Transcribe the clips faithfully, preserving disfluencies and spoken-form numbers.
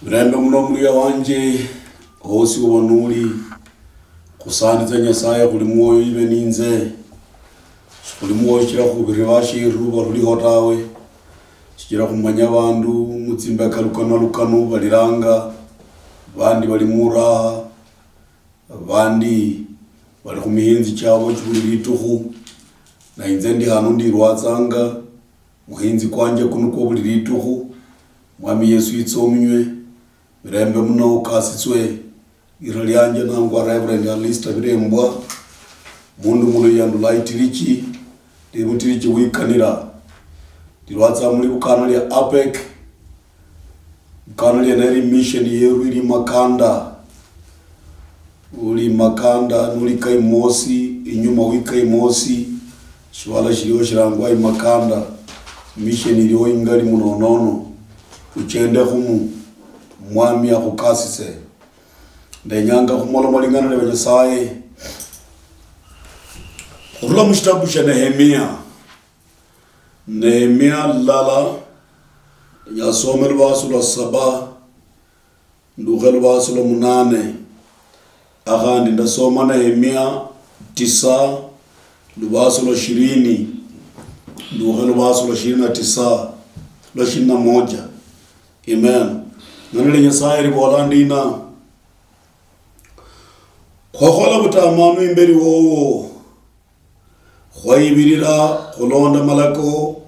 Mirembe muno mulia wanje, hosi uba nuli, khusanditsa Nyasaye khuli mwoyo ibe ninze. Shikhuli mwoyo shichira khubirira basheru baruliho tawe, shichira khumanya bandu mutsimbeka lukano lukano baliranga, bandi bali muraha, bandi bali khumihinzi chiabo chibuli litukhu, na inze ndi hano ndirwatsanga muhinzi kwanje kuno kwa buli litukhu. Mwami Yesu yitsominywe, mirembe muno ukasitswe. Lira lianje nangwa Reverend Alista Birembwa, mundu muluya ndula itirichi, libutirichi wikanira. Lirwatsa muli bukana lia APEC, bukana lia neri mission yeru ili Makanda. Uli Makanda, nuli Kaimosi, inyuma wi Kaimosi, shivala shiliho shilangwa Imakanda, mission iliho ingali munonono, uchende khumu, Mwami akhukasise. Ndenyanga khumoloma ling'ana lia Nyasaye khurula mushitabu shia Nehemia. Nehemia lala, ndenya some lubasu lwa saba, ndukhe lubasu lwa munane. Akhandi ndasoma Nehemia tisa, lubasu lwa shirini, ndukhe lubasu lwa shirini na tisa, lwa shirini na moja. Amen. Neno lia Nyasaye libola ndina: Khwakhola butamanu imbeli wowo, khwayibirira khulonda malako,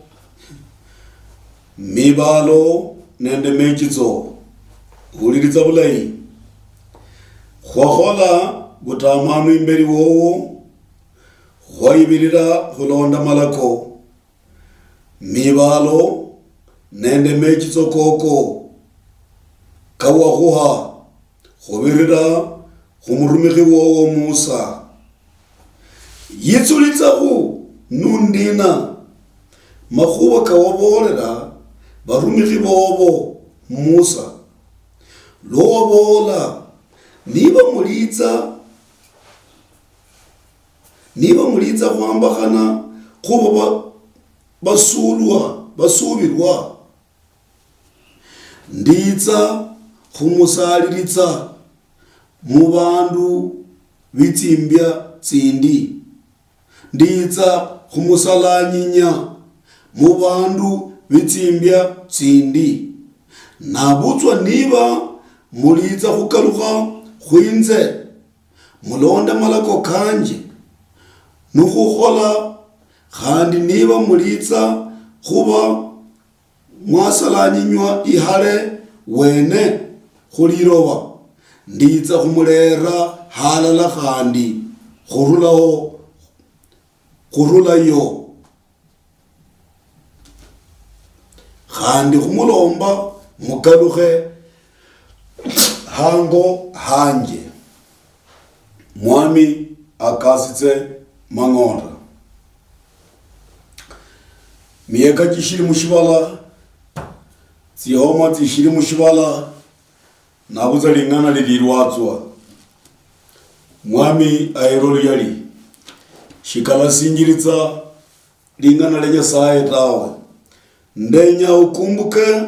mibalo nende mechitso. Hulilitsa bulayi. Khwakhola butamanu imbeli wowo, khwayibirira khulonda malako, mibalo nende mechitso koko kawakhuha khubirira khumurumikhi wowo Musa. Yitsulitsakhu nundina makhuba kawaboolera barumikhi bobo Musa, lwo wabola, niba mulitsa, niba mulitsa khwambakhana khuba ba- basulwa, basubirwa, nditsa khumusalilitsa mu bandu bitsimbia tsindi, nditsa khumusalanyinya mu bandu bitsimbia tsindi. Nabutswa niba mulitsa khukalukha khwinze, mulonde malako kanje, nukhukhola, khandi niba mulitsa khuba mwasalanyinywa ihale wene khuliloba, nditsa khumulera halala khandi khurulaho, khurulayo. Khandi khumulomba mukalukhe hango hanje. Mwami akasitse mang'onda. Miyeka chishili mushivala, tsihoma tsishili mushivala, nabutsa ling'ana lililwatswa. Mwami ahera oluyali, shikalasinjilitsa ling'ana lia Nyasaye tawe. Ndenya ukumbuke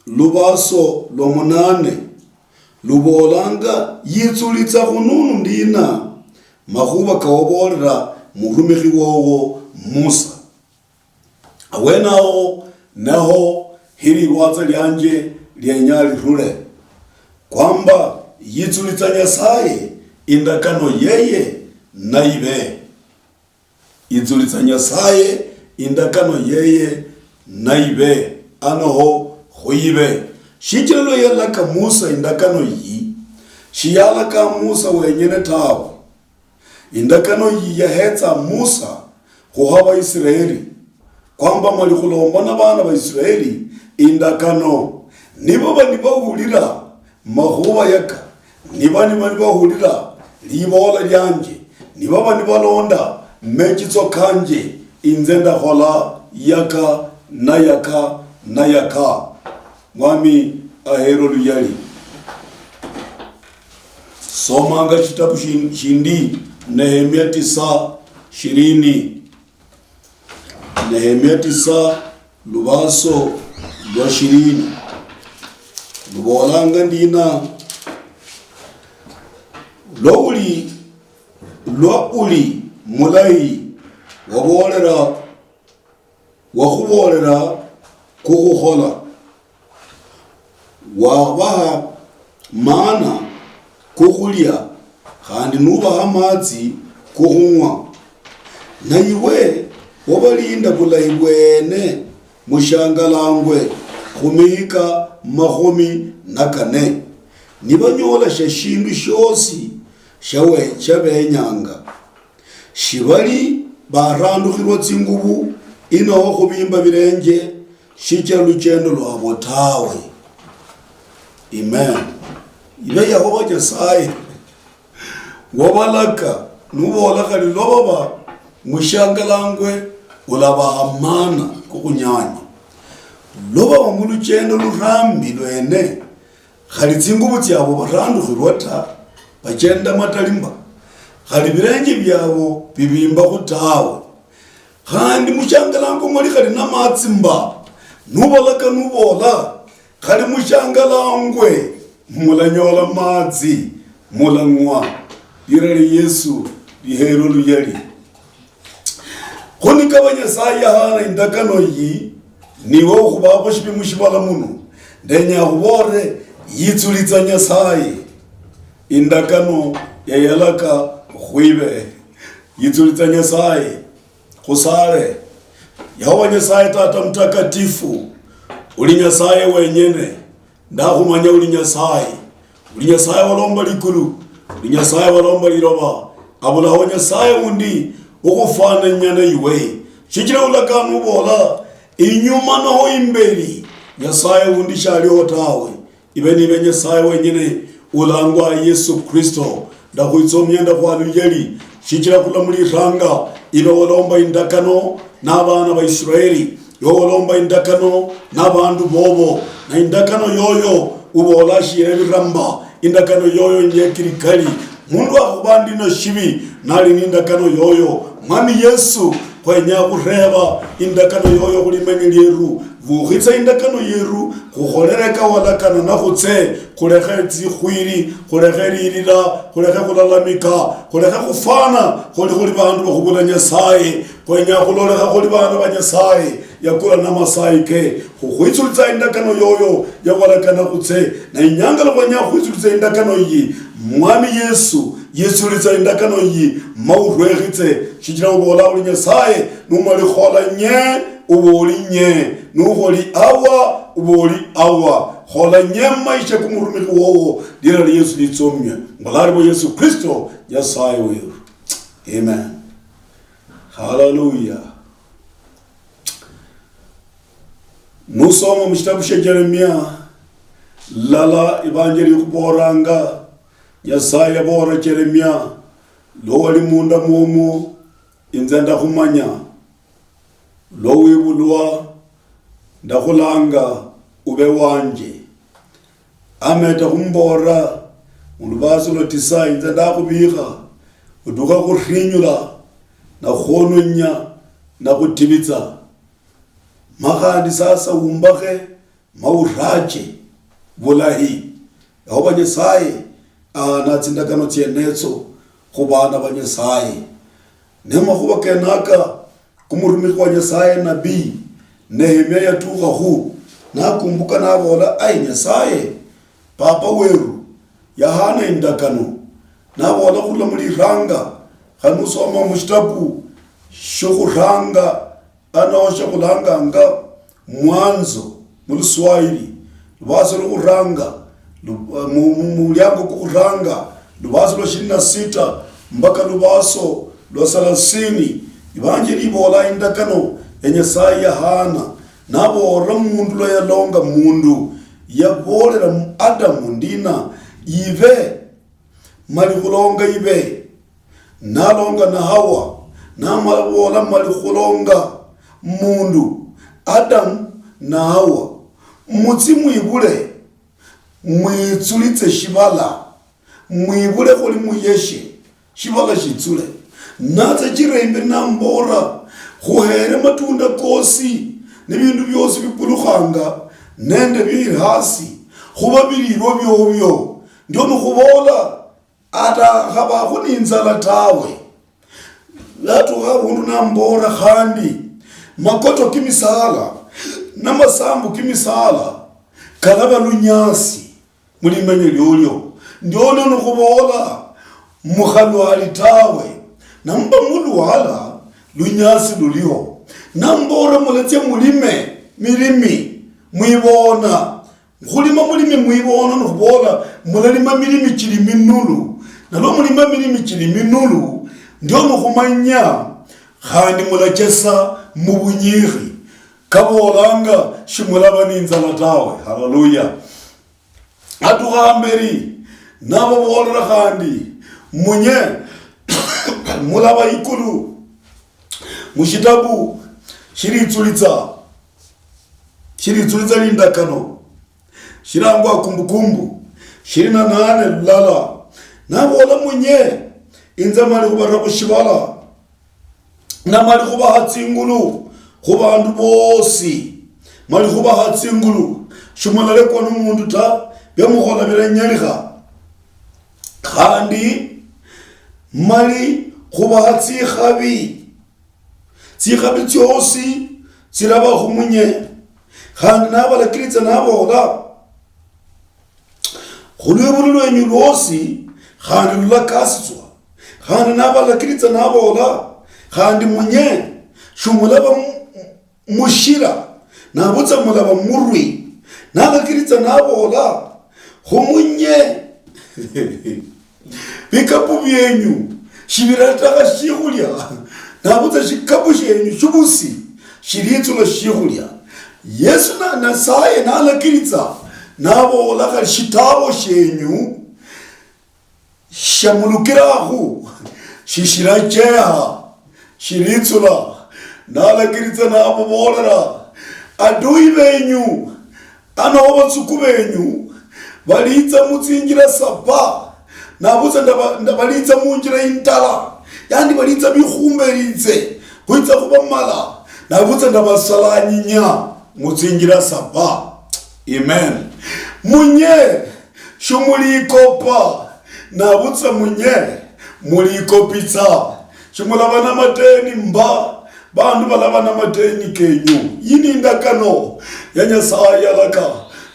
lubaso lwa munane lubolanga, yitsulitsa khununu ndina makhuba kawabolera murumikhi wowo Musa. Awenaho naho hili lwatsa lianje lienya lirule, kwamba yitsulitsa Nyasaye indakano yeye naibe. Yitsulitsa Nyasaye indakano yeye naibe, anoho khuibe. Shichira lwa yalaka Musa indakano yi, shiyalaka Musa wenyene tawe. Indakano yi yahetsa Musa khuha Vaisraeli, kwamba mali khulomba na vana va Israeli indakano, nivo va nivahulira makhuva yaka, niva niva nivahulira livola lianje, nivava nivalonda mechitso kanje, inze ndakhola yaka na yaka na yaka. Mwami ahero luyali. Somanga shitabu shin- shindi, Nehemia tisa shirini. Nehemia tisa, lubaso lwa shirini. Bolanga ndina, lwa uli, lwa uli mulayi, wabolera, wakhubolera kukhukhola, wabaha maana kokhulia, khandi nubaha amatsi kokhung'wa. Na iwe wabalinda bulayi bwene mushangalangwe khumihika makhumi na kane, nibanyola shia shindu shiosi shawe-, shabenyanga. Shibali barandukhirwa tsingubu inoho khubimba bilenje shichira luchendo lwabo tawe. Amen. Ibe Yehova Nyasaye wabalaka, nubola khali lwa baba mushangalangwe, ulabaha maana kokhunyanya. Lwa baba muluchendo lurambi lwene, khali tsingubu tsiabo barandukhirwa ta, bachenda matalimba, khali bilenje biabo bibimbakhu tawe. Khandi mushangalangwe mwali khali namatsi mba, nubalaka nubola, khali mushangalangwe, mulanyola matsi, mulang'wa. Lira lia Yesu liherwe luyali. Khunikaba Nyasaye yahana indakano yi, niwe ukhubakho shibi mushibala muno, ndenya khubolere, yitsulitsa Nyasaye indakano yayalaka khwibe. Yitsulitsa Nyasaye, khusale. Yehova Nyasaye Tata Mutakatifu, uli Nyasaye wenyene. Ndakhumanya uli Nyasaye. Uli Nyasaye walomba likulu. Uli Nyasaye walomba liloba. Abulaho Nyasaye undi ukhufananya na iwe. Shichira ulakana ubola, inyuma noho imberi, Nyasaye undi shaliho tawe. Ibe nibe Nyasaye wenyene ulangwa Yesu Kristo. Ndakhwitsomia ndakhwa luyali, shichira khula muliranga, ibe walomba indakano nabana ba Israeli. Yowo olomba indakano nabandu bobo, na indakano yoyo ubola shira ebiramba, indakano yoyo niye kirikali. Mundu akhuba ndi na shibi, nali ni indakano yoyo. Mwami Yesu, khwenya khureba indakano yoyo khulimenyi lieru, vukhitsa indakano yeru, khukholere kawalakana nakhutse, khulekhe tsikhwiri, khulekhe lirira, khulekhe khulalamika, khulekhe khufana khuli khuli bandu bakhubula Nyasaye. Khwenya khulolekha khuli bana ba Nyasaye, yakula namasayi ke, khukhwitsulitsa indakano yoyo yawalakana khutse. Na inyanga lwa khwenya khwitsulitsa indakano iyi, Mwami Yesu yitsulitsa indakano iyi, ma urwekhitse, shichira ubola uli Nyasaye, numali khola nye, uba uli nye, nukholi awa, uba uli awa. Khola nye mumaisha kumurumikhi wowo, lira lia Yesu litsomwe. Ngolali bwa Yesu Kristo, Nyasaye weru. Amen. Haleluya. Nusoma mushitabu shia Jeremia, lala ibanjeli ikhubolanga, Nyasaye yabola Jeremia, lwa wali munda mwomwo, inze ndakhumanya, lwa wibulwa, ndakhulanga ube wanje. Ameta khumboolera, mulubaaso lwa tisa, inze ndakhubikha, odukha khurinyula, nakhuhononya, nakhutibitsa. Ma khandi sasa wumbakhe, ma urache bulahi. Yehova Nyasaye ahana tsindakano tsienetso khu bana ba Nyasaye. Ne makhuba kenaka, kumurumikhi wa Nyasaye nabii Nehemia yatukhahu, nakumbuka naboola, Ai Nyasaye, Papa weru yahana indakano, naboola khurula muliranga, khali nusoma mushitabu shiokhuranga, ano shiakhulanganga Mwanzo muluswahili, lubaso lukhuranga, lu-, mu, mu, muliango kukhuranga, lubaso lwa ishirini na sita mpaka lubaso lwa salasini. Ivanjili ivola indakano ya Nyasaye ya Hana, navora mundu lwa yalonga mundu, yavolera Adamu ndina, ive, mali khulonga ive, nalonga na Hawa, namala vola mali khulonga mundu, Adamu na Hawa, mutsi mwivule, mwitsulitse shivala, mwivule khuli muyeshe, shivala shitsule. Natsa chira imberi nambola, khuhere matunda kosi, ni vindu viosi vipulukhanga nende viri hasi, khubabirirwa biobio. Ndio nikhubola, ata khabakhu ninzala tawe. Latukha abundu nambola khandi, makoto kimisala namasambu kimisala kalaba lunyasi mulimenya liolio. Ndiono nikhubola, mukhalwali tawe, namuba mulwala, lunyasi luliho. Nambola mulatsia mulime milimi mwibona. Khulima mulimi mwibono nikhubola mulalima milimi chili minulu, nalwo mulima milimi chili minulu, ndio mukhumanya khandi mulachesa mubunyikhi. Kabolanga, shimulaba ninzala tawe. Haleluya! Atukha amberi nababolera khandi, munye mulaba ikulu mushitabu shiritsulitsa shiritsulitsa lindakano shirangwa Kumbukumbu shiri na nane lulala, nabola, munye inze mali khubarira khushibala, namali khubaha tsingulu khubandu bosi, mali khubaha tsingulu, shimulalekwa numundu ta, biamukhola biranyalikha. Khandi mali khubaha tsikhabi, tsikhabi tsiosi tsiraba khumunye. Khandi nabalakiritsa nabola, khulwibulu lwenyu lwosi khandi lulakasitswa. Khandi nabalakiritsa nabola, khandi munye, shimulaba mu- mushira, nabutsa mulaba murwi. Nalakiritsa nabola, khumunye, bikapu bienyu shibiratakha shikhulia, nabutsa shikapu shienyu shibusi shiritsula shikhulia. Yesu na Nasaye nalakiritsa nabola, khali shitawo shienyu shiamulukirakhu shishiracheha shiritsula. Nalakiritsa namubolera, adui benyu anoho batsuku benyu balitsa mutsinjira saba, nabutsa ndaba- nda- balitsa munjira indala, yani balitsa bikhumberitse khwitsa khubamala, nabutsa ndabasalanyinya mutsinjira saba. Amen. Munye, shimulikopa, nabutsa munye, mulikopitsa. Shimulaba namateni mba, bandu balaba namateni kenyu. Iyi ni indakano ya Nyasaye yalaka,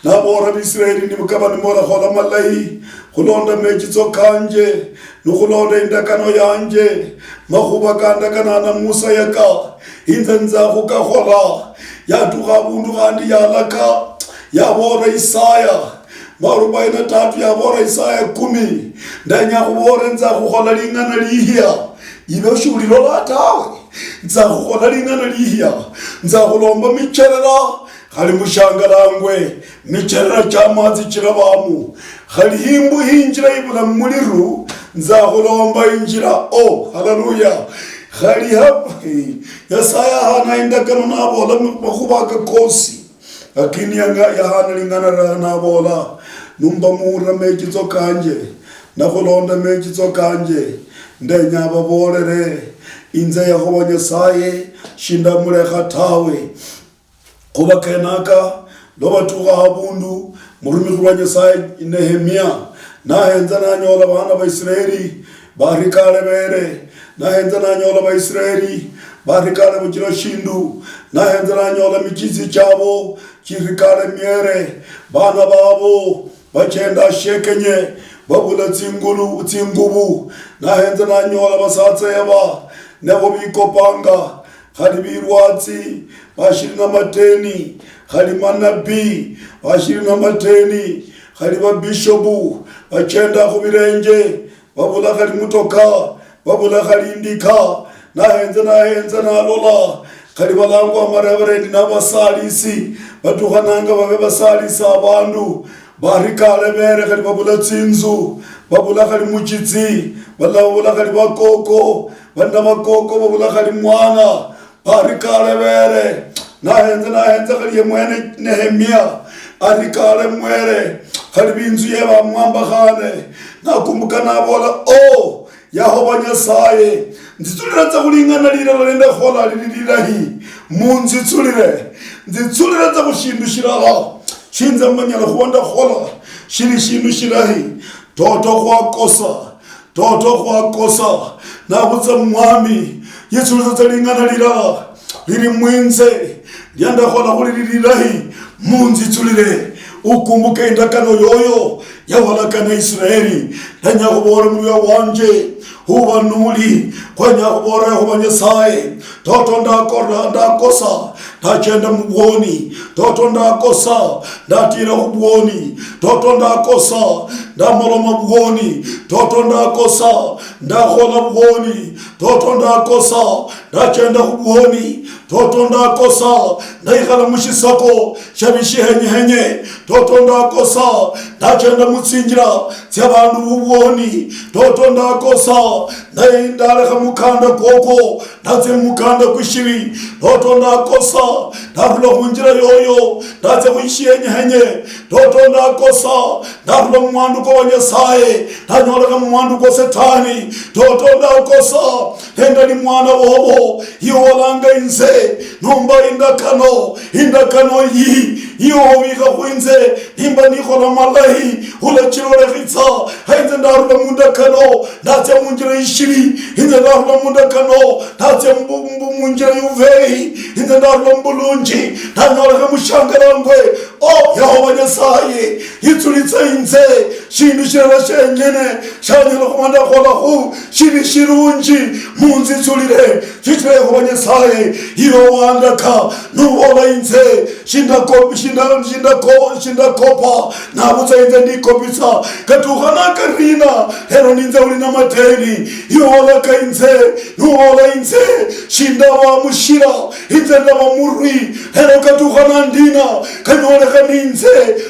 nabola Bisiraeli, nibukaba nimulakhola malayi khulonda mechitso kanje, nikhulonda indakano yanje, makhuba kandakana na Musa yaka, inze nza khukakhola. Yatukha abundu khandi yalaka, yabola Isaya, marubaini na tatu, yabola Isaya kumi, ndenya khubola, nza khukhola ling'ana lihia, ibe shulilola tawe. Nza khukhola ling'ana lihia, nza khulomba micherera, khali mushangalangwe, micherera cha matsi chirabamu, khali himbu hinjira ibula muliru, nza khulomba injira. Oh, haleluya! Khali ha- Nyasaye ahana indakano nabola makhuba aka kosi. Lakini yanga- yahana ling'ana lala nabola, numba muura mechitso kanje, nakhulonda mechitso kanje, ndenya babolere, inze Yehova Nyasaye shindamulekha tawe. Khuba kenaka, lwa batukha habundu, murumikhirwa Nyasaye Nehemia nahenza nanyola bana ba Israeli barikale bere, nahenza nanyola Baisiraeli barikale buchira shindu, nahenza nanyola michitsi chabo chirikale miere, bana babo bachenda shekenye, babula tsingulu- tsingubu, nahenza nanyola basatsa yaba nabo bikopanga, khali bilwatsi bashiri na mateni, khali manabii bashiri na mateni, khali babishopu bachenda khubilenje, babula khali mutoka, babula khali indika. Nahenza, nahenza nalola khali balangwa amareverendi nabasalisi, batukhananga babe basalisa abandu, barikale bere khali babula tsinzu, babula khali muchitsi, balala babula khali bakoko, bali na bakoko babula khali mwana, barikale bere. Nahenze, nahenze khali ye mwene Nehemia arikale mwere, khali binzu ye bamwambakhane. Nakumbuka nabola, oh, Yahova Nyasaye, nzitsulira tsa khulingana lilala lenda khola lili lilahi, munzitsulire, nzitsulire tsa khushindu shilala shinze manyala khuba ndakhola. Shili shindu shilahi, toto khwakosa, toto khwakosa, navutsa Mwami, yitsulitsa tsa ling'ana lila lili mwinze, liandakhola khuli lili lilahi, munzitsulile, ukumbuke indakano yoyo yawalakana Israeli. Ndanya khuvola mulwia wanje, huva nuli, khwenya khuvola Yehova Nyasaye, toto ndakora, ndakosa, ndachenda mubwoni, toto ndakosa, ndatira khubwoni, toto ndakosa, ndamoloma bwoni, toto ndakosa, ndakhola bwoni, toto ndakosa, ndachenda khubwoni, toto ndakosa, ndaikhala mushisoko shabi shihenyehenye, toto ndakosa, ndachenda mutsinjira tsia bandu bubwoni, toto ndakosa, ndai-, ndalekha mukanda kwokwo, ndatsia mukanda kwishibi, toto ndakosa, ndarula khunjira yoyo, ndatsia khwishienyehenye, toto ndakosa, ndarula mumwandu kwa Nyasaye, ndanyolekha mumwandu kwa Setani, toto ndakosa, endali mwana wowo, iwe walanga inze, nomba indakano, indakano yi, iwe wabikha khwinze, nimba nikhola malahi, ulachilolekhitsa, khainze ndarula mundakano, ndatsia munjira ishibi, inze ndarula mundakano, ndatsia mbu-, mbu-, munjira yuvehi, inze ndarula mubulunji, ndanyolekhe mushangalangwe. O Yehova Nyasaye, yitsulitsa inze, shindu shilala shenyene shanyala khuba ndakholakhu shili shilunji, munzitsulile, shichila Yehova Nyasaye, iwe wandaka, nubola inze, shindako-, shinda-, shindako-, shindakopa, nabutsa inze ndikopitsa, katukhana karina, lero ninze uli namateni, iwe wolaka inze, nubola inze, shindaba mushira, inze ndaba murwi, lero katukhana ndina, kanyolekha ninze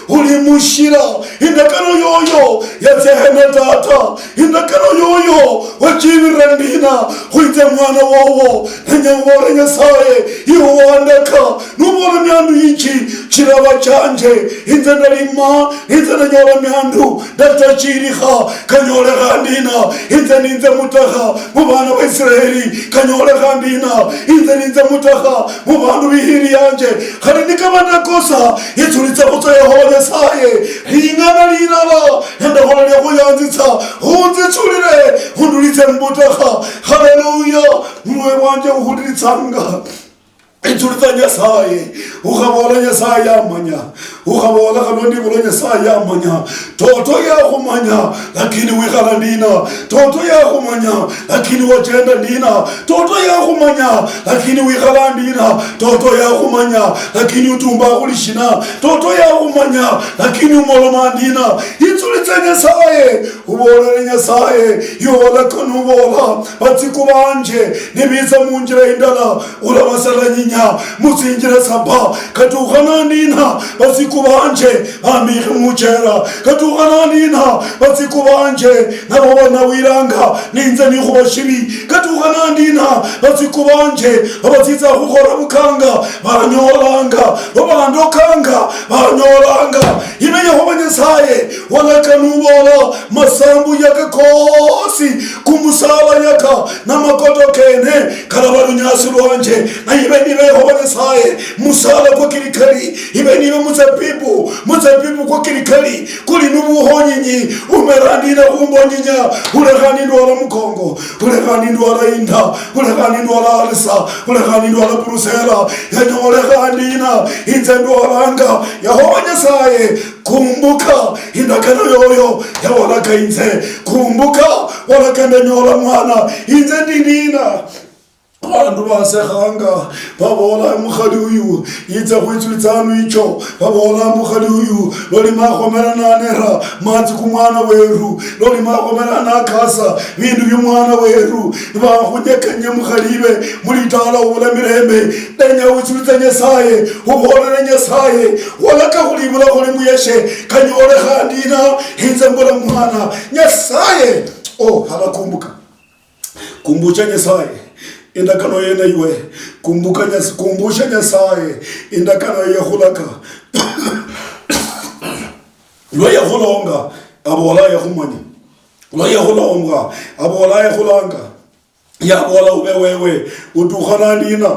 uli mushira, indakano yoyo yatsia hena tata, indakano yoyo wachibirira ndina, khwitse mwana wowo, nenya ubole Nyasaye, iwe wandaka, nubola miandu yichi, chiraba chanje, inze ndalima, inze nanyola miandu, ndatachirikha, kanyolekha ndina, inze ninze mutakha mu bana ba Israeli, kanyolekha ndina, inze ninze mutakha mu bandu bihili yanje, khali nikaba ndakosa, yitsulitsa khutsa Yehova Nyasaye, ling'ana lilala, nende khola lia khuyanzitsa, khunzitsulile, khundulitse mubutakha. Haleluya! Mulwe wanje uhulilitsanga. Itsulitsa Nyasaye, ukhabola Nyasaye amanya, ukhabola khalwa ndibula Nyasaye amanya, toto yakhumanya, lakini wikhala ndina, toto yakhumanya, lakini wachenda ndina, toto yakhumanya, lakini wikhala ndina, toto yakhumanya, lakini utumba khuli shina, toto yakhumanya, lakini umoloma ndina, itsulitsa Nyasaye, ubolele Nyasaye, yola kano ubola, batsiku banje, nibitsa munjira indala, ulabasalanyinya mutsinjira saba. Katukhana ndina, batsiku banje bamikhe muchera? Katukhana ndina, batsiku banje nabo banawiranga ninze nikhuba shibi? Katukhana ndina, batsiku banje babatsitsa khukhora bukanga banyolanga, babandokanga banyolanga? Ibe Yehova Nyasaye, walaka nubola, masambu yaka kosi kumusala yaka na makoto kene kalaba lunyasi lwanje. Na ibe nibe Yehova Nyasaye, musala kwa kilikali, ibe nibe mutsabibu, mutsabibu kwa kilikali, kuli nubuhonyinyi, umera ndina khumbonyinya, ulekha nindwala mukongo, ulekha nindwala inda, ulekha nindwala alsa, ulekha nindwala brusela, yanyolekha ndina, inze ndwalanga. Yehova Nyasaye, kumbuka indakano yoyo yawalaka inze, kumbuka walaka ndanyola mwana, inze ndi ndina. Abandu basekhanga, babola, "Mukhali uyu yitsa khwitsulitsa hanu icho." Babola, "Mukhali uyu loli makhomera nanera matsi ku mwana weru, loli makhomera nakasa bindu byu mwana weru, nibakhunyekenya mukhali ibe mulitala obula mirembe." Ndenya witsulitsa Nyasaye, ubolele Nyasaye, walaka khulibula khuli muyeshe, kanyolekha ndina, inze mbula mwana. Nyasaye, oh, halakumbuka. Kumbucha Nyasaye indakano yene iwe. Kumbuka Nyas-, kumbusha Nyasaye indakano yakhulaka. Lwa yakhulonga, abola yakhumanya. Lwa yakhulonga, abola yakhulanga. Yaboola, ube wewe utukhana ndina?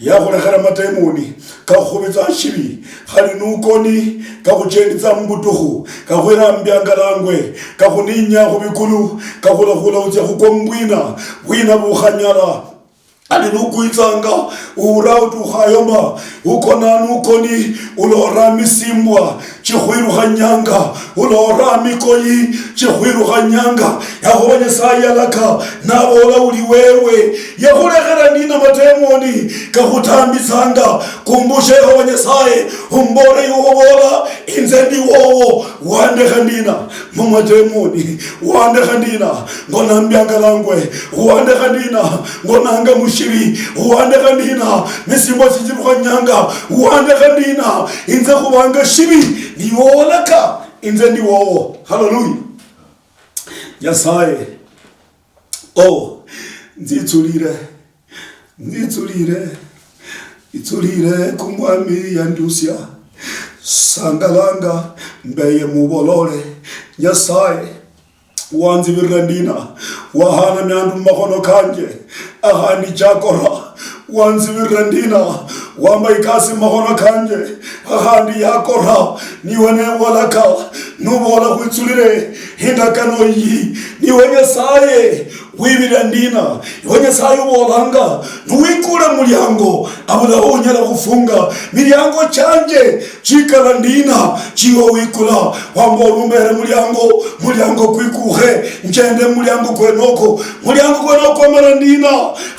Yakhulekhera matemoni kakhubitsa shibi, khali nukoni kakhuchenditsa mubutukhu, kakhwira mbiangalangwe, kakhuninya khubikulu, kakhulakhula utsia khukwa mubwina, bwina bukhanyala. Khali nukwitsanga, ura utukhayoma, ukona nukoni, ulora misimbwa chikhwirukhanyanga, ulora mikoyi chikhwirukhanyanga. Yehova Nyasaye yalaka, nabola, uli wewe yakhulekhera ndina matemoni kakhutambitsanga? Kumbushe Yehova Nyasaye, umbore iwe obola, inze ndi wowo, wandekha ndina mumatemoni? Wandekha ndina ngona mbiangalangwe? Wandekha ndina ngonanga mushibi? Wandekha ndina misimbo chichirukhanyanga? Wandekha ndina inze khubanga shibi? Niwolaka inze ndi wowo. Haleluya. Nyasaye, oh, nzitsulire, nzitsulire, itsulire ku Mwami yandusia. Sangalanga mbeye mubolole, Nyasaye, wanzibirira ndina, wahana miandu mumakhono kanje, akhandi chakora. Wanzibirira ndina, wamba ikasi mumakhono kanje, akhandi yakora. Niwe newolaka, nubola khwitsulire indakano iyi. Niwe Nyasaye wibira ndina, iwe Nyasaye ubolanga, nuwikule muliango, abulaho unyala khufunga. Miliango chanje chikala ndina, chiwo wikula. Wamba olumbere muliango, muliango kwikukhe, njende muliango kwenoko. Muliango kwenoko kwamala ndina,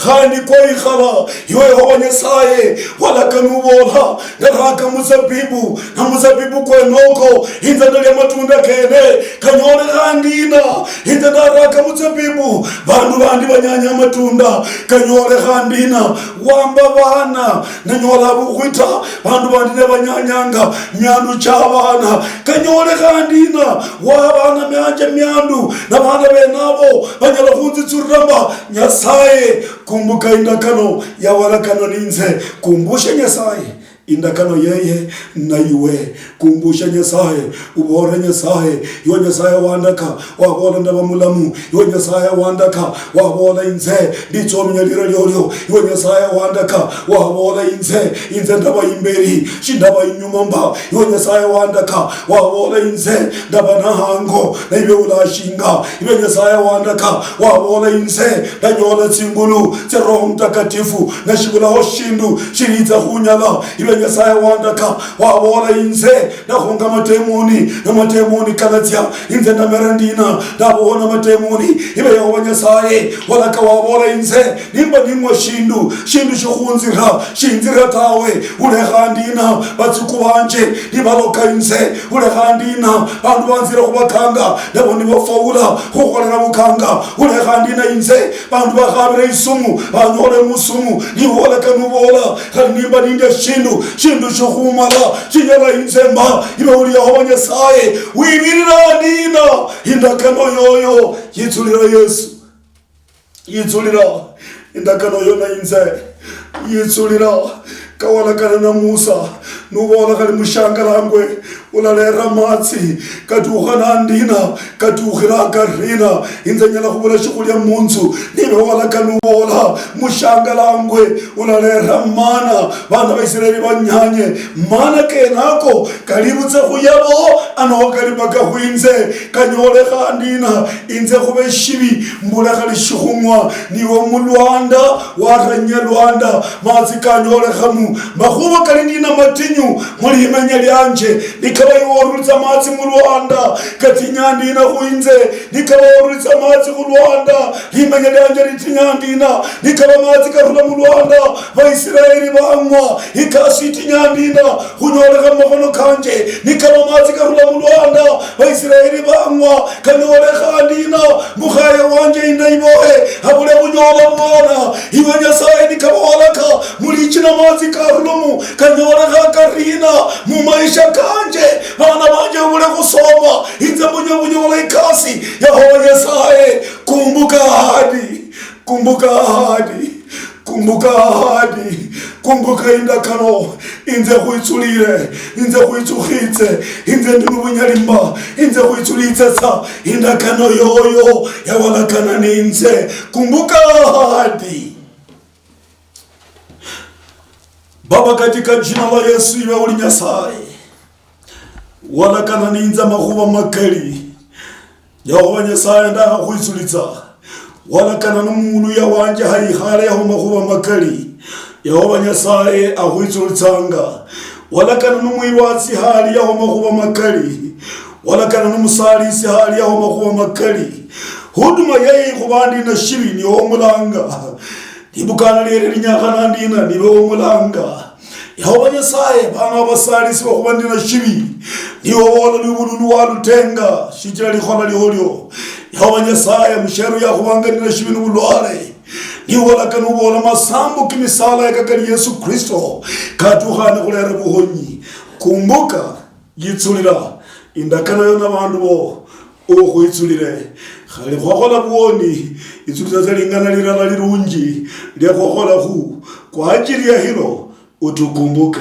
khandi kwaikhala. Iwe Yehova Nyasaye, walaka nubola, ndaraka muzabibu, na muzabibu kwenoko inze ndalia matunda kene. Kanyolekha ndina, inze ndaraka muzabibu, bandu bandi banyanya amatunda? Kanyolekha ndina, wamba bana, nanyola bukhwita, bandu bandi nebanyanyanga miandu chia bana? Kanyolekha ndina, wa bana mianje miandu, na bana benabo banyala khunzitsurira mba? Nyasaye, kumbuka indakano yawalakana ninze. Kumbushe Nyasaye indakano yeye na iwe. Kumbusha Nyasaye, ubore Nyasaye, iwe Nyasaye wandaka, wabola ndaba mulamu. Iwe Nyasaye wandaka, wabola inze nditsomenya lira liolio. Iwe Nyasaye wandaka, wabola inze, inze ndaba imberi, shindaba inyuma mba. Iwe Nyasaye wandaka, wabola inze ndaba na hango, na ibe ulashinga. Iwe Nyasaye wandaka, wabola inze ndanyola tsingulu tsia Roho Mtakatifu, na shibulaho shindu shilitsa khunyala. Ibe Nyasaye wandaka, wabola inze ndakhunga matemoni, na matemoni kalatsia. Inze ndamera ndina, ndabohona matemoni? Ibe Yehova Nyasaye walaka, wabola inze nimba ning'wa shindu, shindu shikhunzira, shinzira tawe. Ulekha ndina batsiku banje nibaloka inze? Ulekha ndina bandu banzira khubakanga, nabo nibafaula khukholera bukanga? Ulekha ndina inze bandu bakhabira isumu, banyole musumu? Niwolaka nubola, khali nimba nindia shindu, shindu shikhumala shinyala inze mba? Ibe uli Yehova Nyasaye, wibirira ndina indakano yoyo? Yitsulira Yesu. Yitsulira indakano yona inze. Yitsulira kawalakana na Musa, nubola khali mushangalangwe, ulalera matsi katukha nandina, katukhira karina? Inze nyala khubula shikhulia munzu? Nibe walakana nubola mushangalangwe, ulalera mana, bana ba Israeli banyanye. Mana kenako kali butsa khuyabo, ano kali paka khwinze? Kanyolekha ndina inze khube shibi, mbule khali shikhung'wa? Niwe mulwanda waranya lwanda, matsi kanyolekhamu. Makhuba kali ndina matinyu mulimenya lianje. Nikaba iwe orulitsa matsi mulwanda, katinya ndina khwinze? Nikaba orulitsa matsi khulwanda, limenya lianje litinya ndina? Nikaba matsi karula mulwanda, Baisiraeli bang'wa, ikasi itinya ndina khunyolekha mumakhono kanje? Nikaba matsi karula mulwanda, Baisiraeli bang'wa, kanyolekha ndina mukhaye wanje inaibohe abule khunyola mwana? Iwe Nyasaye, nikaba walaka mulichina matsi karulamu, kanyolekha karina mumaisha kanje? Bana banje babule khusoma, inze mbunye bunyola ikasi. Yehova Nyasaye, kumbuka ahadi, kumbuka ahadi, Kumbuka ahadi, kumbuka indakano, inze khwitsulire, inze khwitsukhitse, inze ndi nobunyalimba, inze khwitsulitse sa indakano yoyo yawalakana ninze. Kumbuka ahadi. Baba, katika jina la Yesu, iwe uli Nyasaye. Walakana ninze amakhuba makali. Yehova Nyasaye, ndakhakhwitsulitsa. Walakana nomuluya wanje hayikhale yaho makhuba makali. Yehova Nyasaye akhwitsulitsanga. Walakana nomwirwatsi hali yaho makhuba makali. Walakana nomusalisi hali yaho makhuba makali. Huduma yeye ikhuba ndi na shibi niwo omulanga. Libukana liere linyakhana ndina niwo omulanga. Yehova Nyasaye, bano abasalisi bakhuba ndi na shibi, niwo obola lubululu walutenga, shichila likhola liolio. Yehova Nyasaye, musheru yakhubanga ndi na shibi nobulwale, niwo olaka nobola masambo kimisala yakakali Yesu Kristo, katukhane khulera buhonyi. Kumbuka, yitsulira indakano yo nabandu bo, ukhwitsulire. Khali khwakhola buwoni, itsulira tsa lingana lilala lirunji lia khwakholakhu. Kwa ajili ya hilo, utukumbuke,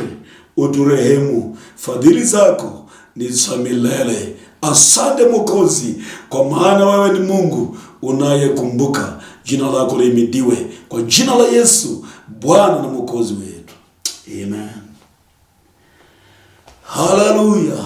uturehemu. Fadhili zako ni za milele. Asante Mwokozi, kwa maana wewe ni Mungu unayekumbuka. Jina lako lihimidiwe. Kwa jina la Yesu, Bwana na Mwokozi wetu. Amen. Haleluya.